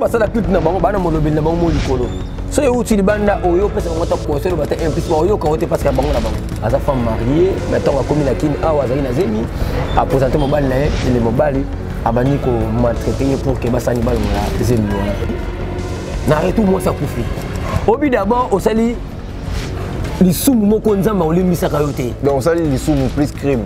basala clip na bango, bana molobeli na bango mo likolo. Soki euti libanda oyo opesa bango ata conseil, oloba ata implice, baoyoka yo te parce que bango na bango. Aza femme mariée, mais ntango akomi na Kini awa, azali na zemi, apresente mobali na ye, ele mobali abandi komaltraite ye pour ke basani balongola zemi wana. Na retour, mwasi akufi. Obi d'abord osali lisumu moko Nzambe olimbisaka yo te. Donc osali lisumu plus crime.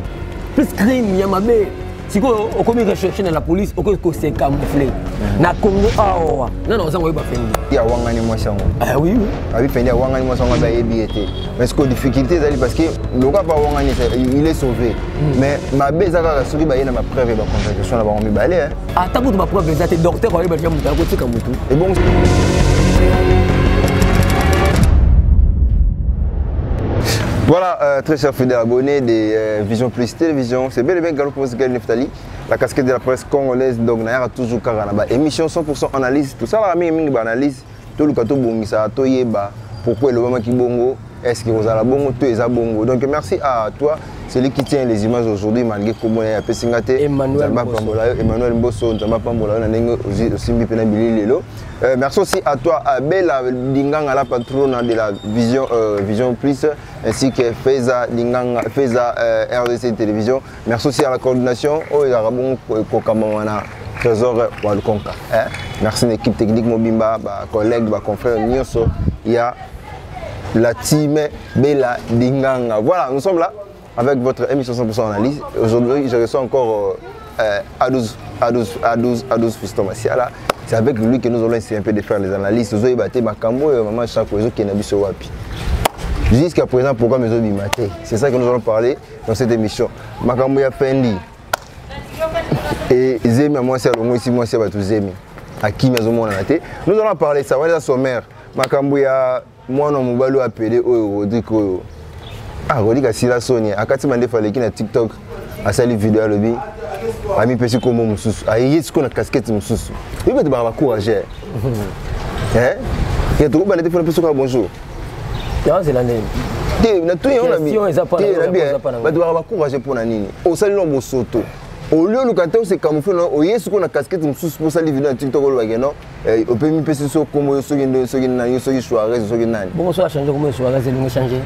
Plus crime ya mabe. Sikoyo okomi recherche na la police, okoki kose camoufle na Congo awa, nana ozanga oyeba Fendi. Awangani mwasi yango. Ah, oui. Abi Fendi awangani mwasi yango, ayebi ye te, mais sikoyo difficulté ezali parce que loka mpe awangani, il est sauvé, mais mabe eza kaka soki baye na bapreuve ya bacontraction na bango mibale. Ata kutu bapreuve eza te, docteur oyeba deja moto akotika motu. Ebongo. Voilà, très chers fidèles abonnés de Vision Plus Télévision, c'est bel et bien Galop Musical Neftali, la casquette de la presse congolaise. Donc, n'a toujours Karanaba. Émission 100% analyse, tout ça, la mingi mingi analyse, tout le kato bongisa, to yeba, pourquoi le mama qui bongo, est-ce que vous avez bongo, tout est bongo. Donc, merci à toi, celui qui tient les images aujourd'hui, malgré comment il a pesingate. Emmanuel Mbosso. Emmanuel Mbosso, Nzamba Pambola, na aussi Mbi Bili Lelo. Merci aussi à toi, à Bella Dinganga, la patronne de la Vision Plus, ainsi que Feza Dinganga, Feza RDC Télévision. Merci aussi à la coordination, Oyo Kokamamana, Trésor Walkonka. Hein? Merci à l'équipe technique Mobimba, ba collègues, ba confrères Nyoso, il y a la team Bella Dinganga. Voilà, nous sommes là avec votre émission 100% analyse. Aujourd'hui, je reçois encore A12, A12, A12, A12 Fiston Masiala. C'est avec lui que nous allons essayer un peu de faire les analyses. Nous avons battu Makambo et Maman Chako, qui est Nabiso Wapi. Jusqu'à présent, pourquoi mes autres maté? C'est ça que nous allons parler dans cette émission. Makambo ya Fendi. Et Zemi, moi c'est moi ici, moi c'est Batou Zemi. À qui mes hommes on a été. Nous allons parler ça, voilà sommaire. Makambo ya moi non mobalo appelé oyo Rodrigue oyo. Ah Rodrigue asila Sonia, akati mande faleki na TikTok, asali vidéo alobi. Ami pesi komo mususu. Aye siko na casquette mususu. Oui mais ba courage. Hein? Ya to ba nete fona pesi ko bonjour. Ya c'est l'année. Te na tout yon na bi. Question eza pa Te na bi. eza pa na. Ba ba courage pona nini? Osali no bosoto. Au lieu luka te se camoufler no oye siko na casquette mususu pour sali vidéo na TikTok lo ba no. Eh opemi pesi so komo soki ndo soki nani soki Suarez soki nani. Bongo so a changer komo Suarez elongo changer.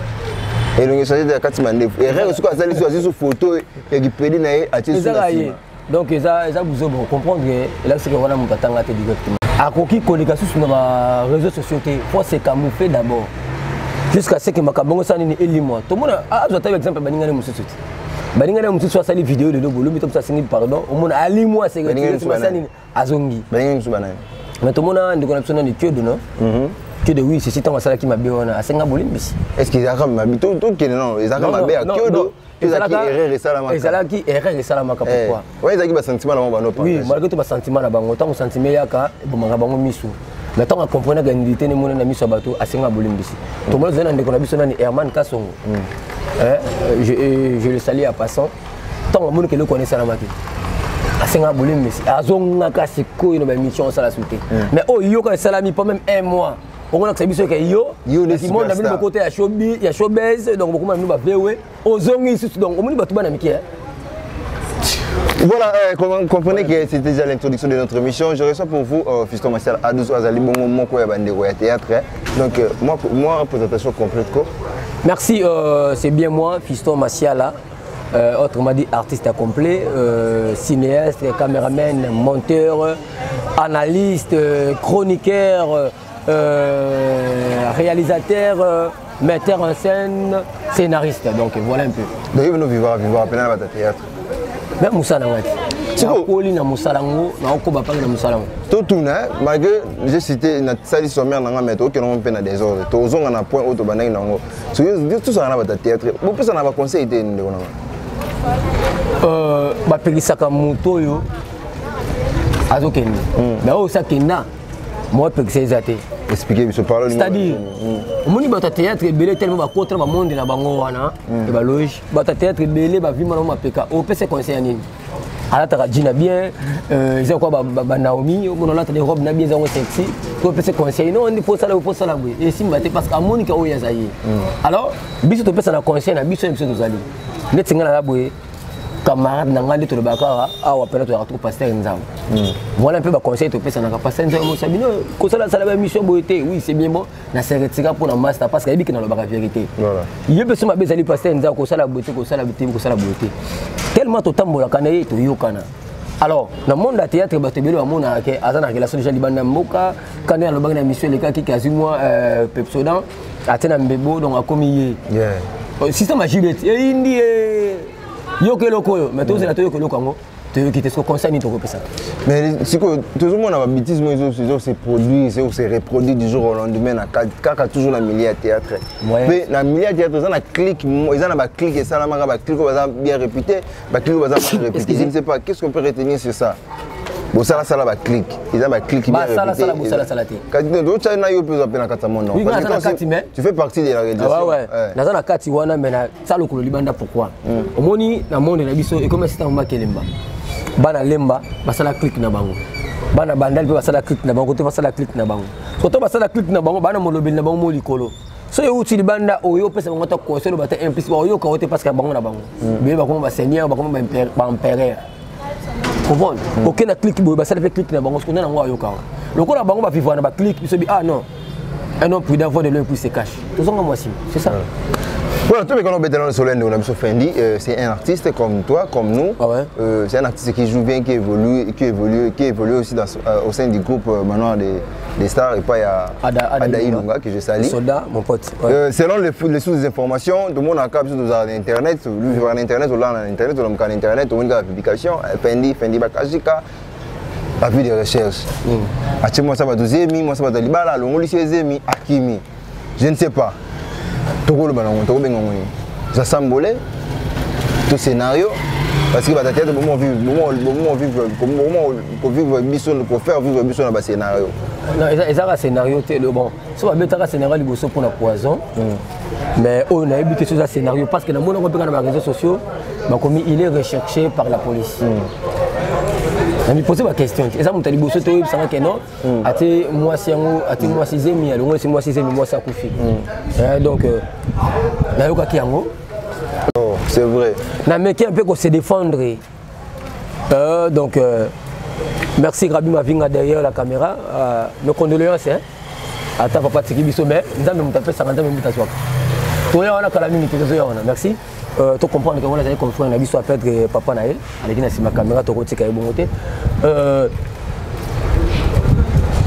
Elongo changer de kati mandefu. Erreur siko azali so aziso photo ya kipedi na ye atie Eza sur ye. nsima. Donc eza buzo bon comprendre que là c'est que wana mutu atanga te directement. Akoki koleka susu na ba réseaux sociaux te, faut se camoufler d'abord. Jusqu'à ce que makambo ngo nini elimwa. Tomona azwa ta exemple baninga ne mususu te. Baninga ne mususu asali vidéo lelo bolobi to asengi pardon, omona alimwa se Baninga ne mususu retire nini azongi. Baninga mususu banani. Mais tomona ndeko na biso nani Kyodo non? Kyodo oui, c'est si ntango asalaki mabe wana asenga bolimbisi. Est-ce qu'ils ezalaka mabe? To tokende non, ezalaka Non, non, mabe ya non, Kyodo. non. Ezalaki erreur esalamaka. Ezalaki erreur esalamaka pourquoi? Ouais, ezalaki ba sentiment na bango bano Oui, partage. malgré tout ba sentiment na bango, ntango sentiment eyaka ebomaka bango misu. Mais ntango akomprenaka nudité ne mona na miso ya bato asenga bolimbisi. Tomona tozali na ndeko na biso nani Herman Kasongo. Hein, je le salue en passant. Ntango amoniki eloko wana esalamaki, asenga bolimbisi, azongaka sikoyo na baémission osala su te. Mais oyo yoka esalami pas même un mois, omonakisa biso ke yo Yo nde monde na bino superstar. bokota ya showbiz, ya showbiz, donc bokoma na bino bavewe ozongi lisusu, donc omoni bato bana mike, hein. Voilà, comprenez que c'était déjà l'introduction de notre émission. Je reçois pour vous Fiston Martial A12 Azali Bongo Moko ya Bandeko ya théâtre. Hein. Donc, moi, présentation complète quoi. Merci, c'est bien moi, Fiston Masiala. Autrement dit, artiste complet, cinéaste, caméraman, monteur, analyste, chroniqueur, réalisateur, metteur en scène, scénariste. Donc voilà un peu. Donc, nous vivons, vivons à peine dans le théâtre. Même Moussa Nangati. Siko. Nakoli na mosala ngo, nakokoba mpangi na mosala ngo. Tout tourne, hein, malgré j'ai cité na sali sommaire nanga mais to keno mpe na désordre. To zonga na point oyo tobandaki nango. So yo tout ça na bata théâtre. Bo pesa na ba conseil te ndeko nanga. Bapekisaka moto oyo azokende. Mais oyo osakenda, moi pekisa eza te. Expliquez biso parole. C'est-à-dire, omoni bato ya théâtre ebele tellement bakota na bamonde na bango wana, e baloge. Bato ya théâtre ebele bavima na bango mapeka. Opesa conseil ya nini? Alataka jean na bien, eza kwa ba Naomi, omona alata des robes na bien zango sexy. To pesa conseil non, ndi faut sala, faut sala boye. Et simba te parce que amoni ka oyo aza ye. Alors, biso to pesa na conseil na biso, biso tozali. Neti nga na boye. Camarade na ngai nde tolobaka awa awa mpena tozalaka toko pasteur Nzambe. Voilà mpe baconseil topesanaka. Pasteur Nzambe mosa bino kosalasala bamission boye te. Oui, c'est bien bon na se retira mpo na master parce que ayebi ke nalobaka vérité. Ye mpe so mabe ezali, pasteur Nzambe, kosala boye te, kosala boye te, kosala boye te. Tellement totambolaka na ye, toyokana. Alors na monde ya théâtre, bato ebele bamonaka ke aza na relation déjà libanda mboka. Kande alobaki na mission elekaki ke azwi mwa pepsodan atie na mbebo, donc akomi ye. Système ya Juliette eyindi ye, yoka eloko oyo, mais tozela toyoka eloko yango, toyoki te. Soki conseil nini tokopesaka? Mais sikoyo tozomona babêtise mo ezo se produire, ezo se reproduire du jour au lendemain na kaka toujours na milieu ya théâtre. Mpe na milieu ya théâtre eza na clique, eza na baclique esalamaka, baclique oyo baza bien réputé, baclique oyo baza mal réputé. Je ne sais pas qu'est-ce qu'on peut retenir sur ça. Bosalasala baclique, eza baclique. Basalasala, bosalasala te. Totya na yo mpe oza mpe na kati ya mono. Oui, naza na kati, mais tu fais partie de la réalisation. Ouais. Naza na kati wana, mais nasala lokolo libanda. Pourquoi? Omoni, na monde na biso ekomi esita makelemba. Bana Lemba basala clique na bango, bana Bandali mpe basala clique na bango te, basala clique na bango. Soto basala clique na bango, bana molobeli na bango mo likolo. So euti libanda, oyo opesa bango ata conseil, loba ata implice, baoyoka yo te parce que bango na bango beye bakoma baseigneur, bakoma baempereur, comprendre? Oke na clique boye, basala mpe clique na bango. Soki nango ayoka lokola bango bavivre na baclique, biso bi ah non, un homme prudent voit de loin puis se cache. Tozonga mwasi, c'est ça. Voilà, tout le monde est dans le Fendi, c'est un artiste comme toi, comme nous. Ah ouais. C'est un artiste qui joue bien, qui évolue, qui évolue, qui évolue aussi au sein du groupe maintenant des stars et pas il y a Ada, Ada Ada Ilunga. Ilunga que je salue. Soldat, mon pote. Ouais. Selon les sources d'informations, tout le monde a capté sur Internet, lui sur Internet, on a Internet, on a Internet, on a la publication, Fendi, Fendi Bakajika, appui de recherche. Atie mwasi bato zemi, mwasi bato libala, alongolisi ye zemi, akimi. Je ne sais pas. Tokoloba nango, tokobenga ngo nini? Eza sambole to scénario? Parce que bato théâtre bomo vivre, bomo vivre, bomo kovivre biso, kofaire vivre biso na bascénario. Non, ezaka scénario te. Le bon so babetaka scénario liboso mpona poison, mais oyo nayebi te so eza scénario, parce que namonako mpe kaka na baréseaux sociaux bakomi il est recherché par la police. Namipose baquestion te. Eza moto ya liboso te oyebisanga ke non, atie mwasi yango, atie mwasi zemi, alongolisi mwasi zemi, mwasi akufi. Donc nayokaki yango. Oh, c'est vrai. Nameki un peu kose défendre. Donc merci Grabi Mavinga derrière la caméra. Nos condoléances, hein. Ata papa tiki biso, mais nzambe moto apesaka, nzambe moto azwaka. Toya wana kala mingi te, tozoya wana. Merci. To comprendre que wana azali confrère na biso, aperdre papa na ye, aleki na nsima caméra, tokotika ye bongo te.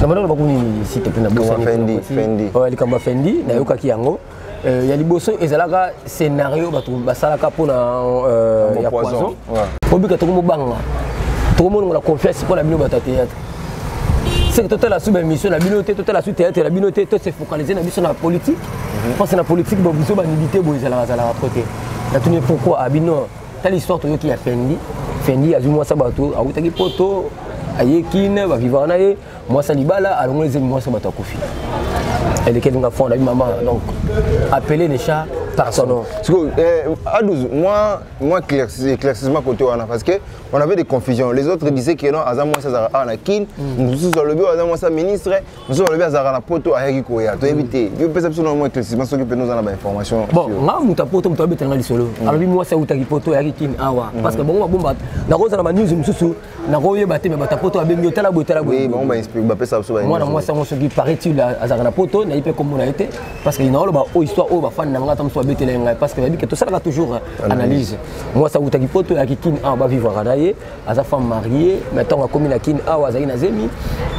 Na bandako baku nini, s'il te plaît, na bosani. Fendi, Fendi. Ouais, likambo ya Fendi, nayokaki yango. Ya liboso ezalaka scénario bato basalaka mpona ya poison. Obika tokomobanga, tokomonongola confiance mpona bino bato ya théâtre. C'est que totala su baémission na bino te, totala su théâtre na bino te, tose focaliser na biso na politique, parce que na politique bo biso banidi te, boye ezalaka zalaka trop te. Natuni pourquoi abino tala histoire toyoki ya Fendi. Fendi azwi mwasi bato, awutaki poto, aye Kine, bavivaka na ye, mwasi libala, alongoli ezemi, mwasi bato akufi. Elekeli nga fond na bi mama. Donc appeler les chats par son nom. Parce que, A12, moi, éclaircissement côté wana, parce que on avait des confusions. Les autres disaient que non, aza mwasi azalaka na Kin, mosusu alobi aza mwasi ministre, mosusu alobi azalaka na poto, ayaki koya. Toyebi te. Yo pesa biso na mwa éclaircissement soki mpe noza na bainformation. Bon, nga moto ya poto, moto abetelanga lisolo, alobi mwasi awutaki poto, ayaki Kini awa, parce que bango babomba. Nakozala banews mosusu, nakoyeba te, mais bato ya poto abengi yo, tala boye, tala boye. Bango bapesa biso. Mwana mwasi yango, soki paraît-il azalaka na poto, nayebi mpe kombo na ye te, parce que naoloba oyo histoire oyo bafani na nga ata mosusu babetela ngai, parce que bayebi ke tosalaka toujours analyse. Mwasi awutaki poto, ayaki Kini awa, bavivaka na ye, aza femme mariée, mais ntango akomi na Kini awa, azalaki na zemi,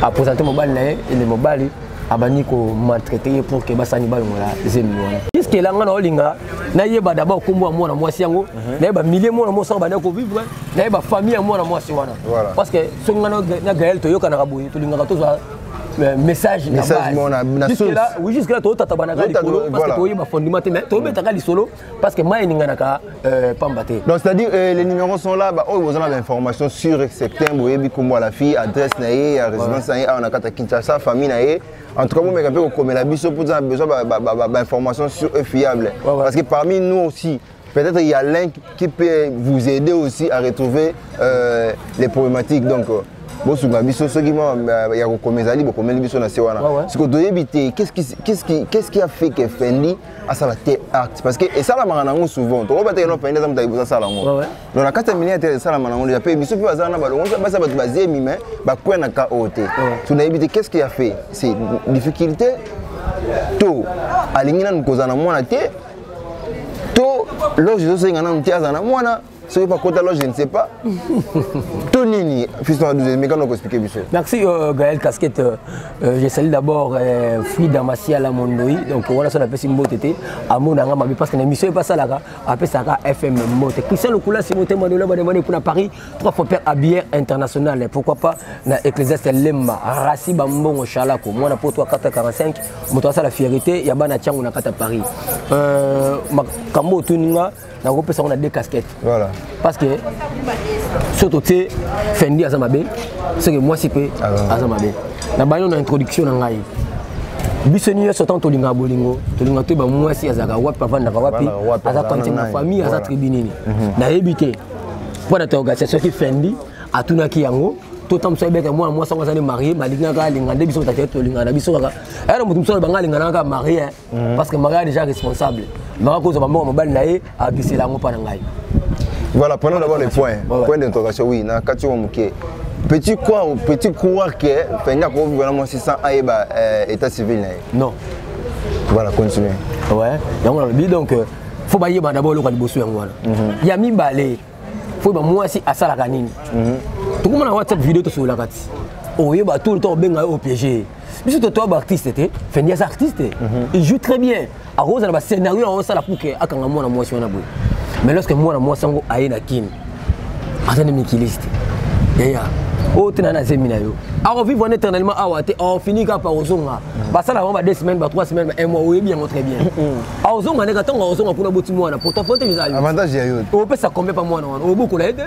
apresente mobali na ye, ele mobali abandi komaltraite ye pour ke basani balongola zemi wana. Jusque là nga na olinga nayeba d'abord kombo ya mwana mwasi yango, nayeba milieu mwana mwasi yango bandi kovivre, nayeba famille ya mwana mwasi wana, parce que soki nga na Gaël toyokanaka boye, tolingaka tozwa message na base. Jusque là, oui, jusque là totatabanaka likolo parce que toyeba fondement te, mais tobetaka lisolo parce que mai eninganaka pamba te. Donc c'est-à-dire les numéros sont là, bah, oh, vous avez l'information sur certains, boyebi kombo la fille, adresse na ye, résidence na ye awa na kati ya Kinshasa, famille na ye. En tout cas, bomeka mpe kokomela biso mpo toza na besoin bainformation sur eux fiable, parce que parmi nous aussi, peut-être il y a l'un qui peut vous aider aussi à retrouver les problématiques. Donc Bosunga biso soki mwa ya kokoma ezali, bokomeli biso na se wana. Siko toyebi te qu'est-ce qui a fait que Fendi asala te acte, parce que esalamaka nango souvent. Tokoba te no Fendi aza moto ya liboso asala yango. Donc na kati ya milieu te, esalama nango déjà. Mpe biso mpe baza na balongo basa bato bazemi, mais bakwena oyo te. So nayebi te qu'est-ce qui a fait, c'est difficulté to alingi nanu kozala na mwana te, to loge ezosenga nanu te azala na mwana, soki bakota loge, je ne sais pas, to nini. Fiston 12, mekano koexpliquer biso. Merci Gaël Casquette. Je salue d'abord Frida Masiala Mondoi. Donc voilà, ça napesi mbote te. Amona nga mabe parce que na émission epasalaka, apesaka FM mbote. Christian Lukula Simote Madola Bademane pour Paris, trois fois père Abier international. Pourquoi pas na Ecclésiaste Lemba, Rassi Bambongo Chalako. Moi na poto 445, moto asala fierté ya bana tiango na kata Paris. Makambo tuninga na kopesa ngo na deux casquettes. Voilà. Parce que surtout te Fendi aza mabe, c'est que mwasi mpe aza mabe. Na bani na introduction na ngai, biso nyonso ntango tolingaka bolingo, tolinga toyeba mwasi azalaka wapi, avandaka wapi, aza quantième na famille, aza tribu nini. Nayebi te mpo na interrogation soki Fendi atunaki yango to ntango mosusu ayebeka mwana mwasi yango azali marié, balingaka alinga nde. Biso tate tolingaka na biso kaka aya na moto mosusu alobanga alingana kaka marié, parce que marié déjà responsable, maka kozwa bambongo mobali na ye, abisela yango mpa na ngai. Voilà, prenons d'abord les points. Point d'interrogation, oui, na kati wa muke. Peux-tu croire que Fendi akovivre na mwasi sans ayeba état civil na ye? Non. Voilà, continue. Ouais, yango nalobi. Donc faut bayeba d'abord eloko ya liboso yango wana. Ya mibale, faut yeba mwasi asalaka nini. Tokomona WhatsApp video, tosololaka ti oyeba tout le temps obenga ye, opiéger biso. Totoa baartiste te, Fendi aza artiste, il joue très bien, akozala bascénario aosala pour ke akanga mwana mwasi wana boye. Mais lorsque mwana mwasi yango aye na Kini, aza nde mikiliste yaya oyo te na zemi na yo, akovivre wana éternellement awa te. Aofini kaka par ozonga, basala bango ba 2 semaines, ba 3 semaines, ba un mois, oyebi yango très bien. Aozonga ndeka ntango aozonga kuna, boti mwana pourtant fo te ezali. Avantage ya yo. Opesa combien pa mwana wana? Obokola ye te,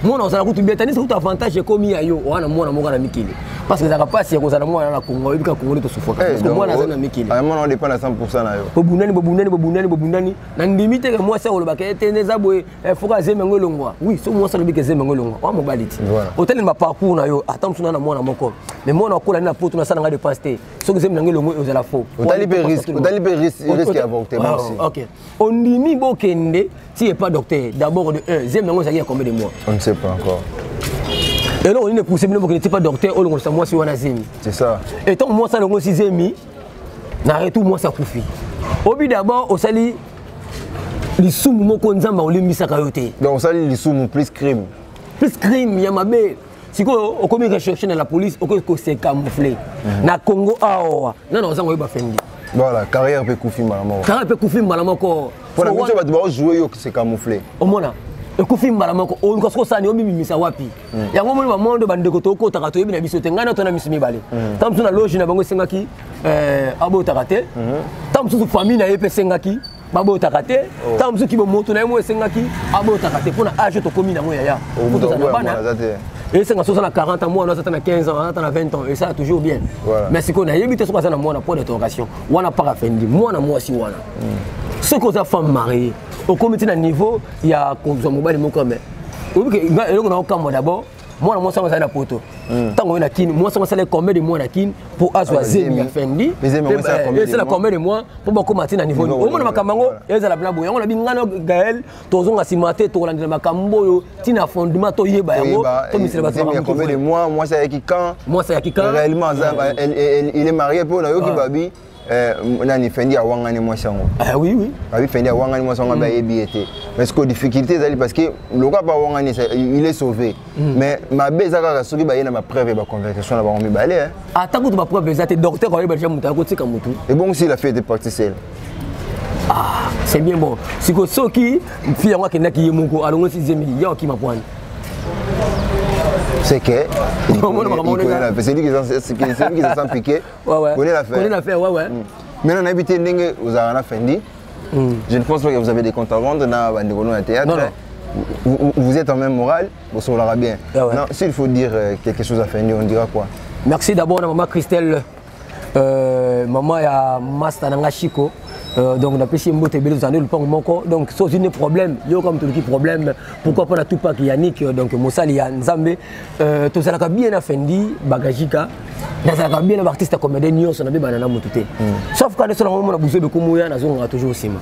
mwana ozala kutu bien, tandis kutu avantage ekomi ya yo wana mwana moko na mikili, parce que ezalaka mpasi ya kozala mwana na Kongo. Oyebi kaka Kongo nde tosufaka, parce que mwana aza na mikili. Mwana odépend na 100 na yo. Bobundani, bobundani, bobundani, bobundani. Na ndimi te ke mwasi akolobaka ete nde eza boye, foka azemi yango elongwa. Oui, so mwasi alobi ke zemi yango elongwa wa mobali ti otaleli baparcours na yo, ata mosu na na mwana moko, mais mwana akola nde na poto, nasala nga dépense te. Soki zemi nango elongwa, ezala faux. Otali mpe risque, otali mpe risque ya avortement aussi. Ok, ondimi bokende ti epa docteur. D'abord de un, zemi yango ezalaki ya combien de mois? On ne sait pas encore. Eloko nini epousse bino bokende ti pa docteur olongolisa mwasi wana zemi? C'est ça. Et ntango mwasi alongosi zemi, na retour mwasi akufi. Obi d'abord osali lisumu moko Nzambe olimbisaka yo te. Donc osali lisumu plus crime. Plus crime ya mabe. Sikoyo okomi recherche na la police, okoki kose camoufler na Congo awa, nano ozanga oyeba Fendi. Voilà, carrière mpe ekufi mbala moko. Carrière mpe ekufi mbala moko. Mpona biso bato baojouer yo se camoufler. Omona ekufi mbala moko, oluka soki osani omibimisa wapi. Yango omoni bamondo bandeko tokotaka, toyebi na biso te. Ngai na tona miso mibale, ntango mosusu na loge na bango esengaki abotaka te, ntango mosusu famille na ye mpe esengaki babotaka te, ntango mosusu kibomoto na ye mo esengaki abotaka te. Mpona age tokomi nango, yaya, tozala na bana esenga so oza na 40 ans, mwana aza ta na 15 ans, aza ta na 20 ans, esala toujours bien. Mais sikoyo nayebi te soki aza na mwana. Point d'interrogation wana paka Fendi, mwana mwasi wana, soki oza femme mariée, okomi ti na niveau ya kozwa mobali moko, mais oyebi ke eloko na okamwa d'abord, mwana mwasi yango azali na poto, ntango oyo na Kini, mwasi yango asali combien de mois na Kini mpo azwa zemi ya Fendi? Esala combien de mois mpo bakóma ti na niveau? Omona makambo yango ezala bina boye. Yango nabi ngano Gael, tozonga nsima te, tokolandela makambo oyo ntina fondement, toyeba yango, tomisela bato. Mwasi ayaki quand? Mwasi ayaki quand? Réellement il est marié, mpo nayoki babi nani, Fendi awangani mwasi yango. Ah, oui. Babi Fendi awangani mwasi yango, ayebi ye te. Mais ce que difficulté ezali parce que lokola bawangani, il est sauvé, mais mabe eza kaka soki baye na bapreuve ya baconversation na bango mibale. Ata kutu bapreuve eza te, docteur oyeba déjà moto akotika motu. Et bon, si la fille était partie seule? Ah, c'est bien bon. Siko soki fille yango akendaki ye moko, alongosi zemi ya okima pwani. C'est que il connaît la c'est lui qui se sent piqué. Ouais. Connaît l'affaire. Connaît l'affaire, ouais. Maintenant, nayebi te ndenge ozalaka na Fendi. Je ne pense pas que vous avez des comptes à rendre na bandeko no ya théâtre. Non, non. Vous êtes en même morale, bosololaka bien. Ah ouais. Non, s'il faut dire quelque chose à Fendi, on dira quoi? Merci d'abord na maman Christelle, maman ya master nanga Chico. Donc napesi ye mbote ebele, tozala nde lopango moko. Donc so ozwi nde problème, yoka moto oluki problème. Pourquoi pas na Tupak Yannick, donc mosali ya Nzambe. Tozalaka bien na Fendi Bagajika, nazalaka bien na baartiste ya comédien nyonso, nabebana na motu te, sauf ka nde so nango mona buzo bekomoya, nazongaka toujours nsima.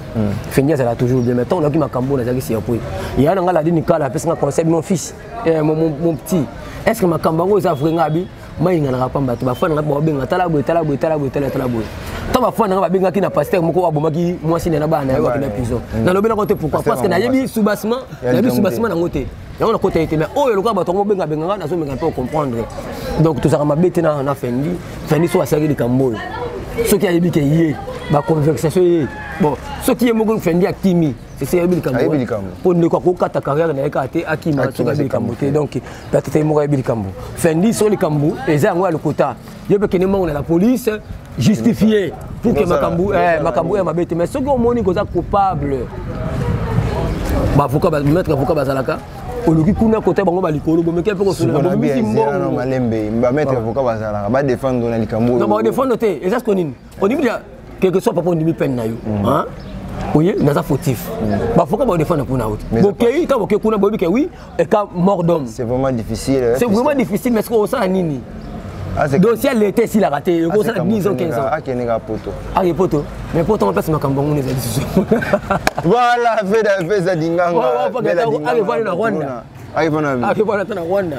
Fendi azalaka toujours bien, mais ntango nayoki makambo, nazalaki surpris. Ya na nga Ladini Kala apesanga conseil: mon fils, mon petit, est ce que makambo yango eza vrai? Nga abi mayinganaka pamba te, bafan nanga babenga, tala boye, tala boye, tala boye, tala, tala boye. Ntango bafan nanga babengaki na pasteur moko abomaki mwasi na bana na ye, wakenda prison, nalobi nango te. Pourquoi? Parce que nayebi soubassement, nayebi soubassement nango te, yango nakota ye te. Mais oyo lokola bato yango bengabenganga, nazomenga mpe comprendre. Donc tozalaka mabe te na Fendi. Fendi so asalaki likambo oyo, soki ayebi ke ye baconversation ye, bon, soki ye moko Fendi akimi, sese ayebi likambo, mpo ndeko akokata carrière na ye kaka te, akima soki ayebi likambo te. Donc peut-être ye moko ayebi likambo. Fendi, so likambo eza yango ya lokota, ye mpe kende mbango na la police, justifié pour que makambo makambo ya mabe te. Mais soki omoni koza coupable, baavocat, maître avocat bazalaka, oluki kuna kota bango balikolo, bomeki mpe kosolela, bomimisi mbongo. Malembe, bamaître avocat bazalaka, badéfendre na likambo. Non, badéfendre te. Eza siko nini? Ondimi quelque soit, papa, ondimi peine na yo, oye naza fautif, bafoka badéfendre mpona yo te. Bokei ka bokei kuna, boyebi ke oui, eka mort d'homme. C'est vraiment difficile. C'est vraiment difficile, mais siko osala nini? Dossier ya leta esilaka te, ekosala 10 ans, 15 ans. Akendeka poto. Ake poto, mais poto ngo mpesi makambo yango eza lisusu. Voilà, Feza Dinganga. Akevanda na Rwanda. Akevanda ata na Rwanda.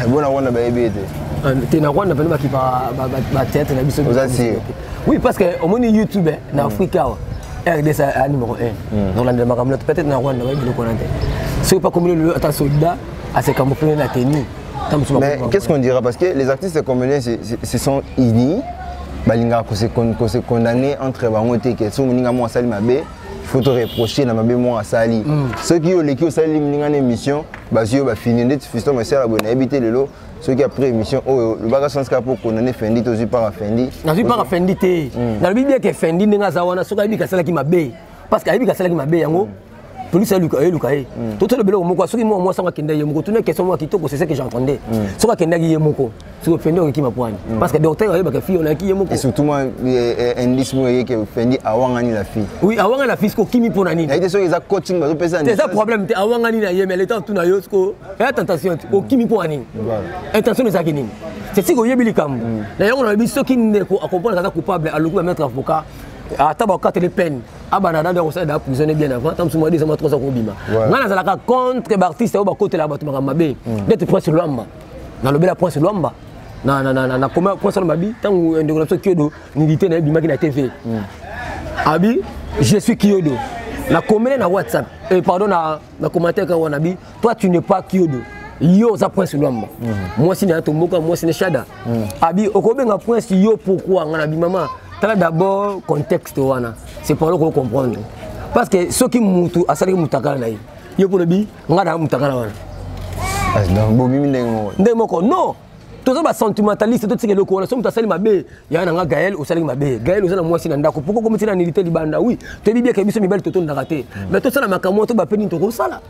Bona Rwanda bayebi ete. Te, na Rwanda mpene bakipa bathéâtre na biso. Oza sûr? Oui, parce que omoni YouTube na Afrique awa, RDC a numéro 1. Donc landela makambo na peut-être na Rwanda bayebi biloko wana te. Soki pa komoni lelo ata soldat asekambo mpene na tenue. Mais qu'est-ce qu'on dira? Parce que les artistes comédiens se sont unis, balingaka kose condamner entre bango te, ke soki moninga moko asali mabe, il faut te reprocher na mabe moko asali. Soki oleki osali moninga na émission, bazwi oyo bafini ndeti Fiston Masala boye, nayebi te lelo soki après émission oyo lobaka sens kaka mpo condamner Fendi, tozwi mpaka Fendi. Nazwi mpaka Fendi te. Nalobi bien ke Fendi ndenge aza wana, soki ayebi asalaki mabe, parce que ayebi asalaki mabe, yango police ayeluka ye. Totala biloko moko, soki mwa mwasi yango akenda ye moko, tuna question moko ya kitoko, c'est ce que j'entendais. Soki akendaki ye moko, soki Fendi okekima pwani, parce que docteur ayebaka fille onayaki ye moko. Et surtout moi, indice moko eyeke, Fendi awangani la fille. Oui, awangani la fille. Soki okimi mpo na nini? Nayebi te soki eza coaching bazopesa. Eza problème te, awangani na ye, mais leta tuna yo siko eya tentation te, okimi mpo na nini? Intention ezalaki nini? C'est siki oyebi likambo na yango. Nalobi soki ndeko acomprendre aza coupable, aluki bamaître avocat, ata bakateli peine, abana nando akosala da prison bien avant ta mosusu mwa 2 ans, 3 ans kobima. Ngai nazalaka contre baartiste oyo bakotelaka bato makambo mabe, ndeti Prince Lwamba. Nalobela Prince Lwamba na koma Prince Lwamba bi ntango ndeko na biso Kiodo nidité na ye bimaki na TV, abi je suis Kiodo, nakomele na WhatsApp, pardon, na commentaire kaka wana bi: toi, tu n'es pas Kiodo, yo oza Prince Lwamba. Mwasi na ya tomboka, mwasi na Shada, abi okobenga Prince yo pourquoi? Nga na bi: mama, tala d'abord contexte wana, c'est pour loko comprendre, parce que soki mutu asalaki mutakala na ye, yo mpo lobi nga na mutakala wana. Bobimi ndenge moko. Ndenge moko, non, toza basentimentaliste, totika eloko wana. So moto asali mabe, ya na nga Gael, osalaki mabe. Gael, oza na mwasi na ndako, pourquoi komiti na nilité libanda? Oui, toyebi bien ke biso mibali totondaka te, mais tosala makambo to bape nini tokosala.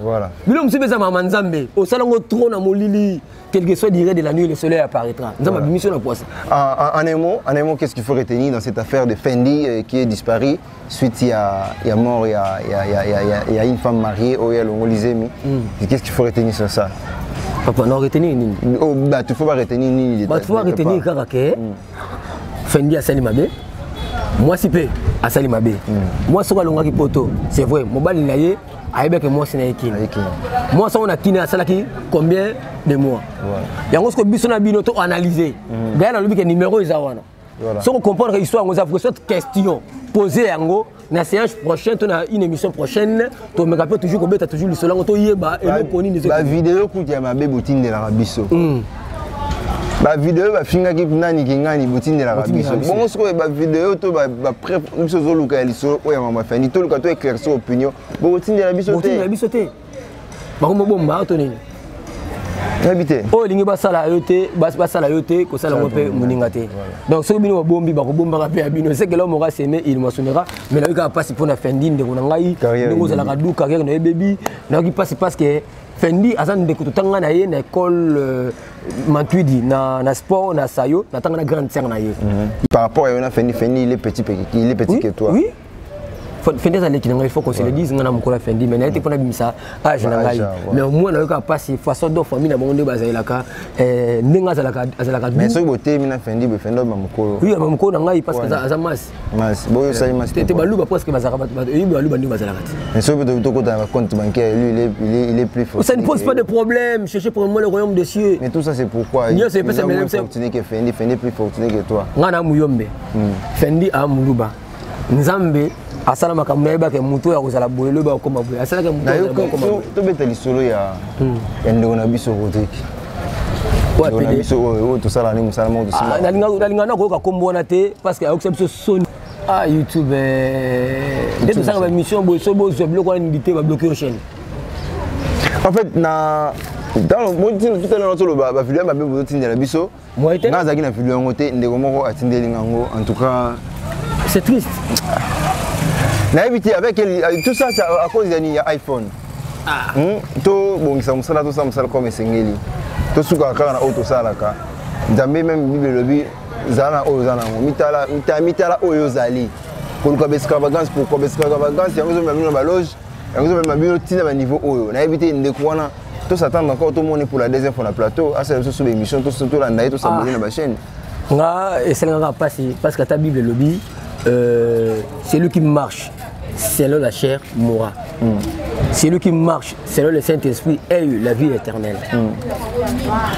Bilo mosusu eza mama Nzambe, osala yango trop na molili. Quel que soit durée de la nuit, le soleil apparaîtra. Nzambe abimisi na poisa. En un mot, qu'est-ce qu'il faut retenir dans cette affaire de Fendi qui est disparu suite il y a mort, il y a une femme mariée, oyo alongoli zemi? Qu'est-ce qu'il faut retenir sur ça? Papa, na retenir nini? Oh, bah, tu faut pas retenir nini. Bato faut retenir kaka ke Fendi asali mabe, mwasi mpe asali mabe. Mwasi soki alongaki poto, c'est vrai, mobali na ye ayebaki mwasi na ye kini. Mwasi yango na kini asalaki combien de mois? Yango soki biso na bino to analyse gaya, nalobi ke numéro eza wana. Soki comprendre histoire yango eza vrai, soit question poser yango na séance prochaine to na une émission prochaine, tomeka mpe toujours kobeta toujours lisolo yango, toyeba eloko nini. Bavideo kutu ya mabe botindelaka biso, bavideo bafingaki nani kingani, botindelaka biso. Bongo sikoyo bavideo to bapreuve biso ozoluka ya lisolo oyo ya mama Fani, toluka to éclaircir opinion, bokotindela biso te. Botindela biso te, bakomobomba to nini? Nayebi te. Oyo olingi basala yo te, basala yo te, kosala yango mpe moninga te. Donc soki bino babombi, bakobombaka mpe ya bino. C'est que l'homme aura semé, il moissonnera. Mais nayoki kaka mpasi mpo na Fendi, ndeko na ngai, ndenge ozalaka du carrière na ye bebi. Nayoki mpasi parce que Fendi aza ndeko, totanga na ye na école Matuidi na sport na sayo, natanga na grande sœur na ye. Par rapport à yona Fendi, Fendi il est petit que toi. Oui. Fendi aza leki na ngai, il faut qu'on se le dise. Ngai na mokolo ya Fendi, mais naye te mpona bimisa âge na ngai, mais au moins nayoka mpasi façon dont famille na bango nde bazalelaka, ndenge azalaka azalaka. Mais soki boteyemi na Fendi boye, Fendi obima mokolo. Oui, mokolo na ngai, parce que aza masi. Masi boyo osali masi. Te, baluba presque bazalaka, oyebi baluba ndenge bazalaka te. Mais soki tokota na compte bancaire, lui il est plus fort. Ça ne pose pas de problème. Cherchez pour moi le royaume des cieux. Mais tout ça, c'est pourquoi il est moins fortuné que Fendi? Fendi est plus fortuné que toi. Ngai na muyombe, Fendi a muluba. Nzambe asala makambo, nayebaka motu oyo akozala boye, lobi akokoma boye, asalaka motu. Tobeta lisolo ya ndeko na biso Rodrigue, ndeko na biso oyo tosala ni mosala moko. Nalinga na koyoka kombo wana te, parce que ayokisa biso soni. Ah, YouTube nde tosalaka bamission boye, so bozwa biloko wana nidi te, babloke yo chaîne. En fait, na tout à l'heure toloba bavideo ya mabe bozotindela biso. Nga azalaki na video yango te, ndeko moko atindeli nga yango. En tout cas, c'est triste. Nayebi te avec tout ça, c'est à cause ya nini? Ya iPhone. Ah. Tobongisa mosala, tosala mosala comme esengeli, tosukaka kaka na oyo tosalaka. Nzambe, même Bible elobi, zala na oyo oza nango, mitala mitala oyo ozali koluka baextravagance. Pourquoi baextravagance yango ezomema bino na baloge, yango ezomema bino ntina baniveau oyo? Nayebi te. Ndeko wana, tos'attendre encore tomoni pour la deuxième fois na plateau, asala biso so baémission, tolanda ye, tos'abonner na bachaîne. Nga esalingaka mpasi, parce que ata Bible elobi, celui qui marche selon la chair mourra, celui qui marche selon le Saint-Esprit ait eu la vie éternelle.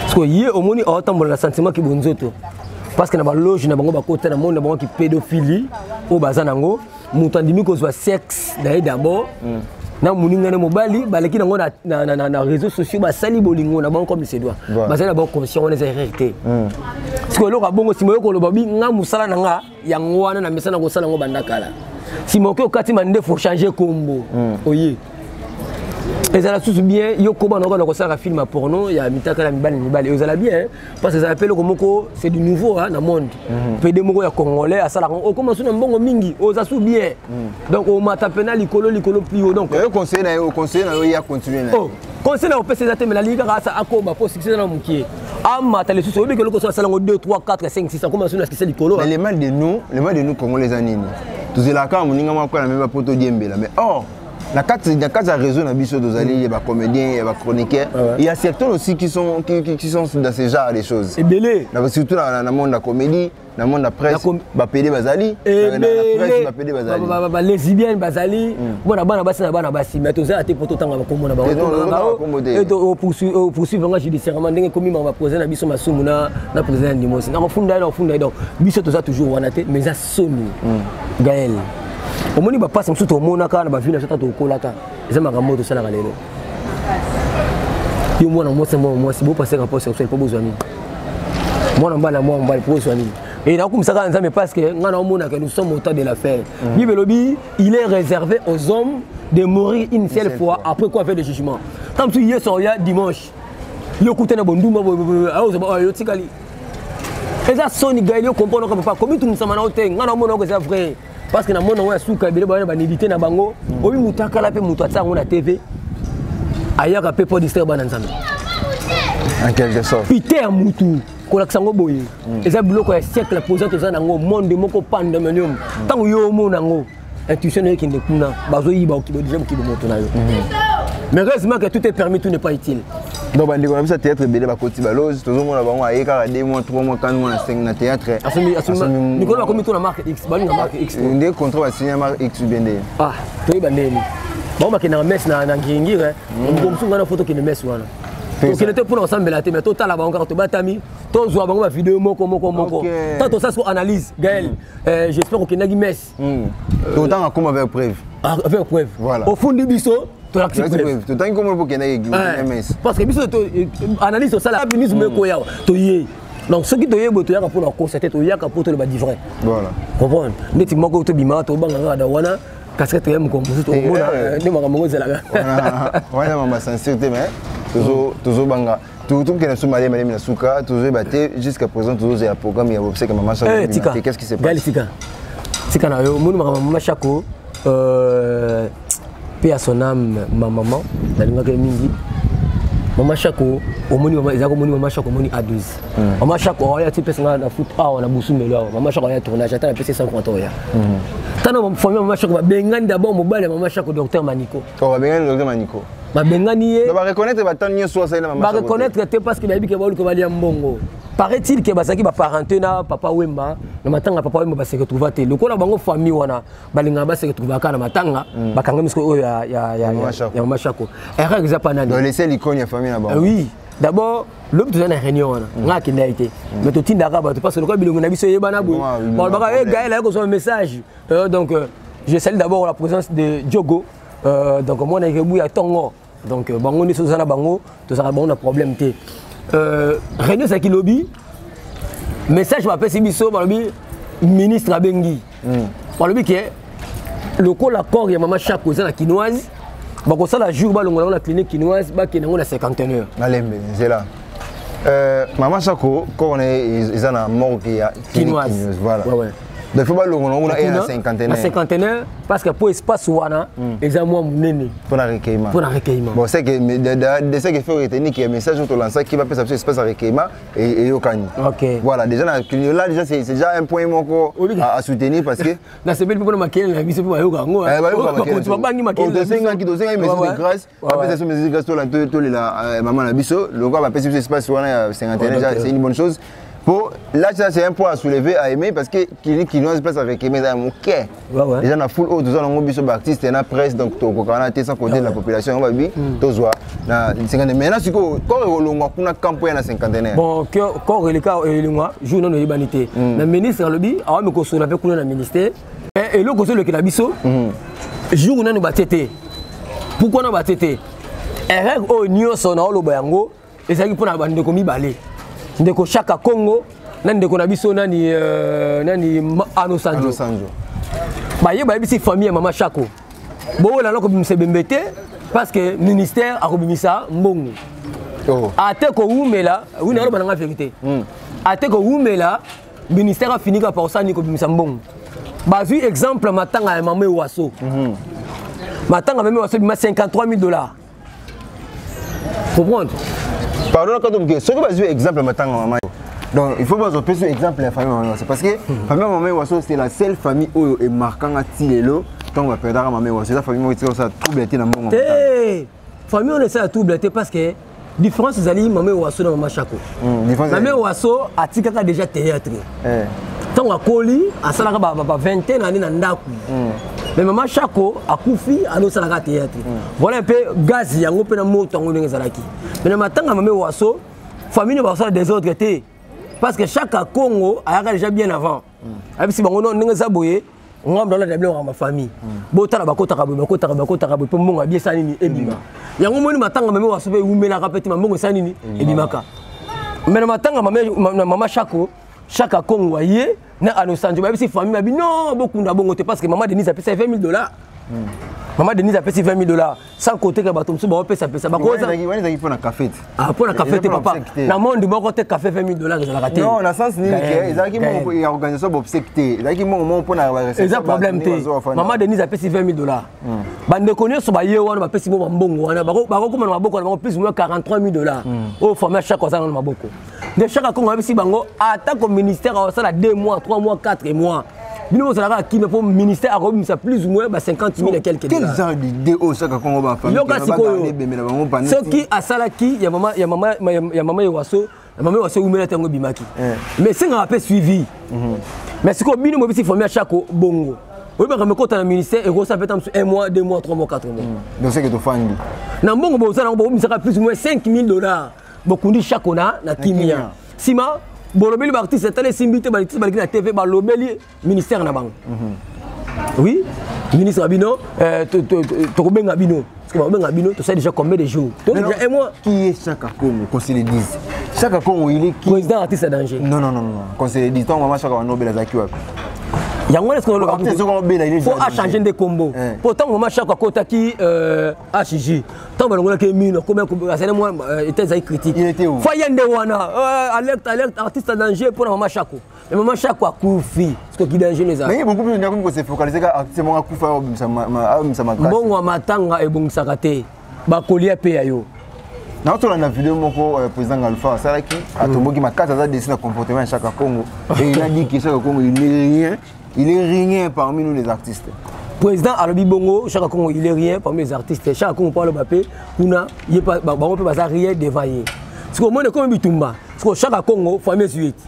Parce que ye omoni aotambola na sentiment ki bonzoto, parce que na baloge na bango bakota na monde na bango ki pédophilie oyo baza nango, moto andimi kozwa sexe na ye d'abord na moninga na mobali, baleki nango na réseaux sociaux, basali bolingo na bango comme se doit, bazali na bango conscient. Wana eza erreur te. Sikoyo eloko ya bongo, nsima yo koloba bi nga mosala na nga yango wana na mesana kosala yango banda kala, nsima oke okati mandefu, ochange kombo, oye ezala susu bien. Yo koba na okana kosalaka film ya porno ya mitaka na mibali na mibali, ezala bien, parce que ezala mpe eloko moko, c'est du nouveau na monde. Pede moko ya congolais asalaka, okoma su na mbongo mingi, oza su bien, donc omata mpena likolo likolo, plus haut. Donc yo conseiller na yo, conseiller na yo ya continuer na oh, conseil na kopesa eza te, me nalingi kaka asa akoba mpo succès eza na mokie, amata lisusu. Oyebi eloko so asala yango 2 3 4 5 6, akoma su na succès likolo. Mais le mal de nous, le mal de nous Congolais eza nini? Tozelaka kaka moninga moko na meba po todiembela, mais or na kati ya réseau na biso tozali ya bacomédien, ya bachroniqueur, il y a certains aussi qui sont dans ce genre de choses. Ebele. Surtout na monde ya comédie, na monde ya presse, bapede bazali, na presse bapede bazali. Balesbienne bazali, bona bana basi na bana basi, mais tozala te mpo totanga bakombo na bango, poursuivre nga judiciairement ndenge ekomi maka baprésident na biso Masumu na président ya Ndimosi, nakofunda ye, nakofunda ye. Donc biso toza toujours wana te, mais eza soni. Gael, omoni bapasi mosusu tomonaka na bavie na biso ata tokolaka, eza makambo oyo tosalaka lelo. Yo mwana mwasi, mwana mwasi, bopaseka rapport sexuel mpo bozwa nini? Mwana mobali na mwana mobali, mpo bozwa nini? Et nakumisaka Nzambe, parce que ngai naomonaka nous sommes au temps de la fin. Bible elobi, il est réservé aux hommes de mourir une seule fois, après quoi fait le jugement. Tant mosusu Yesu oya dimanche, yo kuta na bondumba, aozwa yo tikali. Eza soni. Gael, yo comprendre ka papa komitumisama na yo te. Ngai naomona oko eza vrai, parce que namona yango ya suka, ebele baya na banidité na bango. Oyi moto akala mpe moto atia yango na TV, ayaka mpe mpo distraire bana Nzambe. En quelque sorte. Pite ya mutu kolakisa yango boye, eza biloko ya siècle posa. Toza nango monde moko pandemonium. Ntango yo omona yango, intuition na yo ekende kuna, bazoyiba deja mokibo moto na yo. Mais heureusement que tout est permis, tout n'est pas utile. Donc bandeko na biso ya théâtre ebele bakoti baloge, tozomona bango aye kaka 2 mois, 3 mois, 4 mois na 5 na théâtre. Mikolo bakomi to na marque X, balinga marque X. Nde contrat basinya marque X ou bien nde? Ah, toyeba ndeni bango bakendaka messe na Ngiringiri. Moko mosusu ngai na fo tokende messe wana, tokende te mpona kosambela te, mais totala bango kaka, tobatami, tozwa bango bavideo moko moko moko, tant tosala siko analyse. Gael, j'espère okendaki messe. Totanga koma avec preuve. Avec preuve. Voilà. Ofundi biso, tolakisi preuve. Totangi komona mpo okendaki messe. Parce que biso analyse tosala biso mekoya toye. Donc soki toye boye, toyaka mpona kosa te, toyaka mpo toloba du vrai. Voilà. Comprendre ndeti moko tobimaka, tobanga kaka da wana casquette ya mokolo mosusu, tokomona nde makambo ngo ezalaka. Wana mama censure te, mais tozobanga tokende so malemi malemi na suka. Tozoyeba te, jusqu'à présent tozozela programme ya bobseka mama Chako. Qu'est-ce qui se passe? Tika, tika na yo. Omoni makambo mama Chako, paix à son âme, ma maman nalingaki ye mingi. Mama Shako omoni, mama ezalaki, omoni mama Shako, omoni A12. Mama Shako oya ti pesa nga na foot awa na Busumelo awa. Mama Shako aya tournage, ata napesi 100 oya tana. Famille mama Shako babengani d'abord mobali ya mama Shako, docteur Maniko. Oh, babengani docteur Maniko. Babengani ye. Bareconnaître bato nyonso asali na mama. Bareconnaître te parce que bayebi ke baluka balia mbongo. Paraît-il ke bazalaki baparenté na papa Wemba. Na matanga papa Wemba base retrouva te. Lokola bango famille wana balingaka base retrouva kaka na matanga, bakangami sikoyo oyo ya mama Shako. Erreur eza pa nani? Donc laisser l'icône ya famille na bango. Oui, d'abord lobi toza na réunion wana, nga akenda ye te, mais totindaka bato parce que lokola bilongo na biso eyebana boye, balobaka e Gael aye kozwa message. Donc je salue d'abord la présence de Diogo, donc mwana Ekebu ya ntongo. Donc bango nyonso toza na bango, tozalaka bango na problème te. Réunion ezalaki lobi, message bapesi biso, balobi ministre abengi, balobi ke lokola corps ya mama Chako eza na Kinoise, bakosala jour balongola yango na clinique Kinoise, bakende yango na Cinquantenaire. Malembe nzela. Mama Chako, corps na ye eza na morgue ya Kinoise. Voilà. Ouais. Donc il faut balongola yango na ye na Cinquantenaire. Na Cinquantenaire, parce que po espace wana eza mwa monene. Mpona recueillement. Mpona recueillement. Bon, c'est que de ce qu'il faut retenir qu'il y a message oyo tolançaki, bapesa biso espace ya recueillement eyokani. Ok. Voilà, déjà là déjà c'est déjà un point moko à soutenir parce que Nasepeli mpe mpona makelele na biso mpe bayoka yango. Bakonzi babangi makelele. Tosengaki, tosengaki mesure de grâce, bapesa biso mesure de grâce, tolela mama na biso. Lokola bapesi biso espace wana ya Cinquantenaire, déjà c'est une bonne chose. Pour, là, ça c'est un point à soulever, à aimer, parce que clinique Kinoise, place avec aimer, ça moke. Déjà, na foule, tout ça, on a artiste, na presse, donc, to kokana, te sans côté de la population, on va bi, tozwa, na Cinquantenaire. Maintenant, c'est quoi, quand on a kuna campo na Cinquantenaire? Bon, corps eleka elingwa, jour nano eyebani te. Mais ministre alobi, awami kosola mpe kuna na ministère. Mais eloko ozolekela biso, jour nano batie te. Pourquoi nano batie te? Erreur oyo nyonso na oloba yango ezalaki mpona bandeko mibale, ndeko Chaka Congo na ndeko na biso nani, nani, Ano Sanjo. Sanjo. Baye bayebisi famille ya mama Chako, bowola na kobimisa ebembe te parce que ministère akobimisa mbongo. Oh. Ate kowumela, wi, naloba nanga vérité, ate kowumela, ministère afinika par osani kobimisa mbongo. Bazwi exemple matanga ya mama Ewaso. Matanga mama Ewaso ebima 53 000 $, comprendre? Pardon, quand on soki bazwi exemple matanga mama, donc il faut bazwa mpe exemple ya famille mama Waso, parce que famille mama Waso, c'est la seule famille oyo emarkanga ti lelo. Ntango baperdaka mama Waso, eza famille moko etika kosala trouble te na mbongo. Te, famille oyo esala trouble te parce que différence ezali mama Ewaso na mama Chako. Mama Ewaso atikaka déjà théâtre ntango akoli, asalaka ba vingtaine année na ndako, mais mama Chako akufi alosalaka théâtre. Voilà un peu gaz yango mpe na moto yango ndenge ezalaki. Mais na matanga mama Ewaso, famille basala désordre te parce que chaque Congo ayaka déjà bien avant, ayebisi bango non, ndenge eza boye, ngambo nalanda biloko ya mafamille, botala bakotaka boye, bakotaka, bakotaka boye, mpo mbongo abi esala nini, ebima. Yango moni matanga mame Waso mpe ewumelaka mpe te, mambongo esala nini, ebimaka. Mais na matanga mama Chako, Chaka Kongo aye na Anosanjo, bayebisi famille babi non, bokunda bongo te parce que mama Denise apesi 20 000 $. Mama Denise apesi 20 000 $, sans compter que bato mosusu baopesapesa. Wana ezalaki mpo na café te. Ah, mpo na café te, papa, na monde moko te café 20 000 $ ezalaka te. Non, na sens nini ke ezalaki moko ya organisation baobsèques te, ezalaki moko moko mpo na Eza problème te. Mama Denise apesi 20 000 $, bandeko nyonso baye wana bapesi bo bambongo wana, bakokoma na maboko na bango plus ou moins 43 000 $ oyo famille ya Chaka aza na maboko. Nde Chaka Kongo ayebisi bango, atako ministère akosala 2 mois, 3 mois, 4 mois, bino bozalaka kimia mpo ministère akobimisa plus ou moins ba 50 000 et quelques. Quel genre d'idée oyo Chaka Kongo? Bafamille Yoka sikoyo, soki asalaki ya mama Ewaso, ya mama Ewaso ewumela te, yango ebimaki, mais esengaka mpe suivi. Mais sikoyo bino mobisi famille ya Chako bongo, oyebaka mekota na ministère, ekosala mpe ta mosu 1 mois, 2 mois, 3 mois, 4 mois. Donc c'est que tofandi na mbongo bozala yango, bokobimisaka plus ou moins 5 000 $, bokundi Chako na kimia. Nsima bolobeli baartiste, tala esimbi te, baartiste baleki na TV, balobeli ministère na bango. Oui, ministre na bino, tokobenga bino, parce que bakobenga bino, tosali déjà combien de jours? Toki déjà un mois. Qui est Chaka Congo, qu'on se le dise? Chaka Congo, il est qui? Président artiste à danger. Non, non, non, non, qu'on se le dise, ntango mama Chaka wanobela, azalaki wapi? Yango wana. Artiste soki obela, il est Po achange nde kombo, po ntango mama Chako akotaki HJ, ntango balongolaki mino, azali mwa ete ezali critique. Il était où? Fa ye nde wana, alerte, alerte, artiste en danger mpona mama Chako. Mais mama Chako akufi, parce que danger no eza. Mais beaucoup plus nakomi kose focaliser ka artiste moko akufa, abimisa makasi. Mbongo ya matanga ebongisaka te, bakolia mpe ya yo. Naotolanda video moko président Galfa asalaki, atomboki makasi, aza déçu na comportement ya Chaka Congo et il a dit que Chaka Congo, il est rien, il est rien parmi nous les artistes. Président alobi bongo, Chaka Congo, il est rien parmi les artistes. Chaka Congo mpo aloba mpe kuna ye, bango mpe baza rien devant ye. Sikoyo omoni ekomi bitumba. Sikoyo Chaka Congo, famille ezwi eti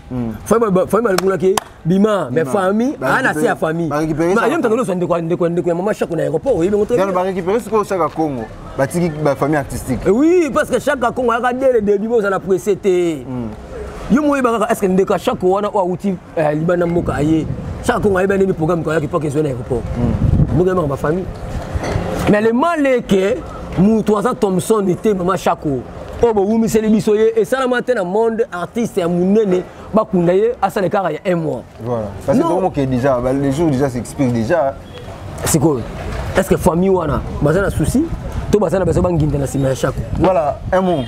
famille balobulaki bima, mais famille aa na se ya famille ye moto akozwa ndeko ndeko ya mama Chako na aéroport, oyebi yango. Très barécupéré sikoyo Chaka Congo, batiki bafamille artistique. Oui, parce que Chaka Congo ayaka dès le début, bozala pressé te. Yo mo oyeba kaka, est ce que ndeko ya Chako wana oyo awuti libanda mboka aye, Chaka Congo ayeba nini programme koyaki mpo akezwa na aéroport mboka yebaka bafamille. Mais le mal est que moto aza Thomson te. Mama Chako oyo bowumiseli biso ye, esalama te na monde, artiste ya monene bakunda ye, asala kaka ya un mois. Voilà, parce que donc déjà les jours déjà s'expliquent déjà. Sikoyo est ce que famille wana baza na souci to baza na baza banginda na nsima ya Chako? Voilà, un mot.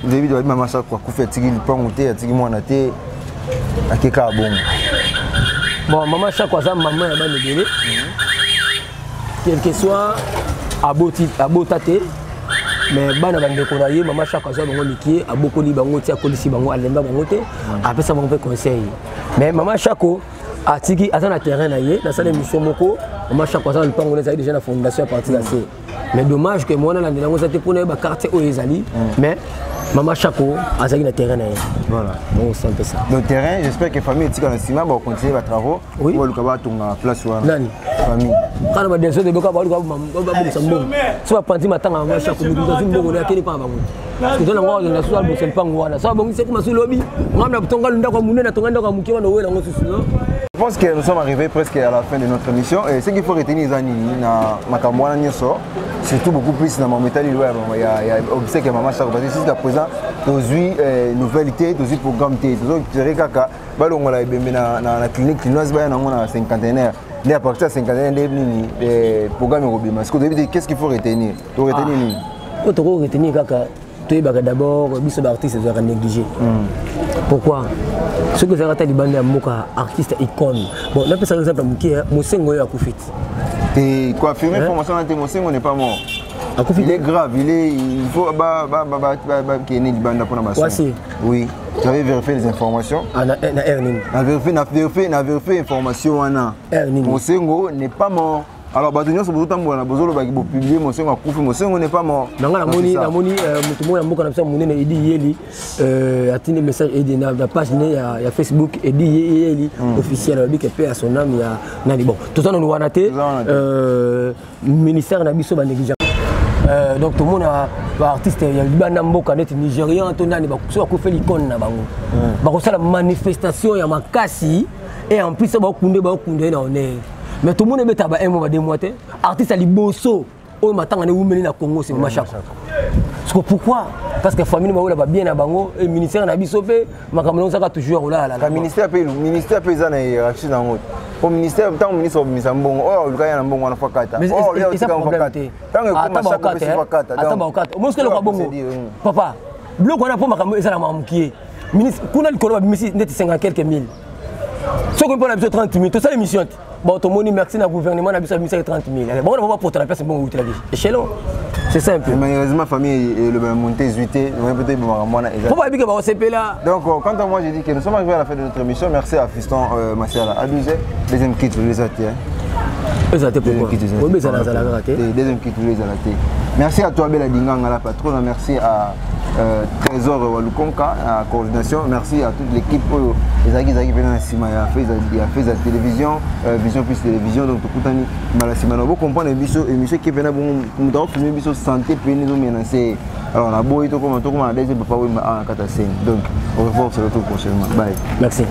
Début de mama Chako akufi, atiki lipango te, atiki mwana te, akeka bongo. Bon, mama Chako aza mama ya bana ebele. Quel que soit aboti abota te, mais bana bandeko na ye, mama Chako azwa bango mikie, abokoli bango ti akolisi bango, alemba bango te, apesa bango mpe conseil. Mais mama Chako atiki, aza na terrain na ye. Nasala émission moko, mama Chako aza na lupango, ezali déjà na fondation ya partir ya se. Mais dommage que mwana alandela yango eza te mpona yeba quartier oyo ezali. Mais mama Chako azalaki na terrain na ye. Voilà. Donc c'est un peu ça. Donc terrain, j'espère que famille etika na nsima bakocontinue batravaux. Oui. Baluka batonga place wana. Nani? Famille. Kana badesode boka baluka babongisa mbongo so bapanzi matanga mama Chako, moto azwi mbongo na akeni mpaka bango toza nango alonda so abongisa mpango wana so abongisi ekoma so lobi ngambi na tonga ndako ya monene, atonga ndako ya moke wana, owela yango susu. Je pense que nous sommes arrivés presque à la fin de notre émission. Et ce qu'il faut retenir, eza na makambo wana nyonso, surtout beaucoup plus na makambo etali liwa ya obsèque ya mama Chako, parce que jusqu'à présent tozwi nouvelle te, tozwi programme te. Tozokere kaka balongola ebembe na clinique chinoise, baya nango na cinquantenaire nde à partir ya cinquantenaire nde nini programme ekobima. Sikoyo toyebi te qu'est ce qu'il faut retenir. To retenir nini? Oyo toko retenir kaka, toyebaka d'abord biso baartiste ezalaka négligé. Pourquoi? Soki ozalaka ata libanda ya mboka, artiste icône, bon, napesaka exemple ya moke, Mosengo oyo akufi ti. Te confirmer information na te, Mosengo n'est pas mort. Akufi. Il est grave, il est, il faut ba ba ba ba ba ba kene libanda mpona ba Wasi. Oui, j'avais vérifié les informations. Ah, na air nini? Na vérifié information wana. Air nini? Mosengo n'est pas mort. Alors bato nyonso bozotambola na bozolobaki bopublie Mosengo akufi, Mosengo n'est pas mort. Na nga namoni moto moko ya mboka na biso ya monene, Edi Yeli, atindi message edi na page ne ya Facebook, Edi Yeli officiel, alobi ke paix à son âme ya nani. Bon, toza nanu wana te. Ministère na biso banéglige. Donc tomona baartiste ya libanda mboka neti nigérian to nani, so bakufeli icône na bango, bakosala manifestation ya makasi et en plus bakunde ye na honneur. Mais tomoni ebeta ba un mois, ba 2 mois te. Artiste ya liboso oyo matanga ne wumeli na Congo, c'est mama Chako. Siko pourquoi? Parce que famille baola babien na bango e ministère na biso mpe makambo nango ezaka toujours kolala. Ministère mpe eza na hiérarchie nango, po ministère, ntango ministre obimisa mbongo oyo oluka ya na mbongo wana, fa kata. Eza problème te. Ata baokata omosi eloko bongo, papa, biloko wana mpo makambo eza na makambo ministre kuna likolo babimisi neti 50 quelque mille, soki mpo na biso 30 mille, tosala émission te. Bon, tomoni, merci na gouvernement na biso abimisaki 30 mille. Bango na bango bapota na place mbongo eutelaki échelon, c'est simple. Malheureusement, famille le monté ezwi te, peut-être makambo wana. Po bayebi ke bakosepela. Donc quant à moi, j'ai dit que nous sommes arrivés à la fin de notre émission. Merci à Fiston Masiala Abusé. Deuxième kit eza te. Eza te pourquoi? Oyebi ezala azala kaka te. Deuxième kit ezala te. Merci à toi, Bela Dinganga la patronne. Merci à Trésor Walukonka à coordination. Merci à toute l'équipe oyo ezalaki mpena na nsima ya Feza Télévision, Vision Plus Télévision. Donc tokutani mbala nsima na bocomprendre biso émission eke mpena bongo. Moto akofilme biso, santé pene ezomenace. Alors naboyi tokoma na deuxième Papa Wemba awa na kati ya scène. Donc au revoir, on se retrouve prochainement, bye. Merci.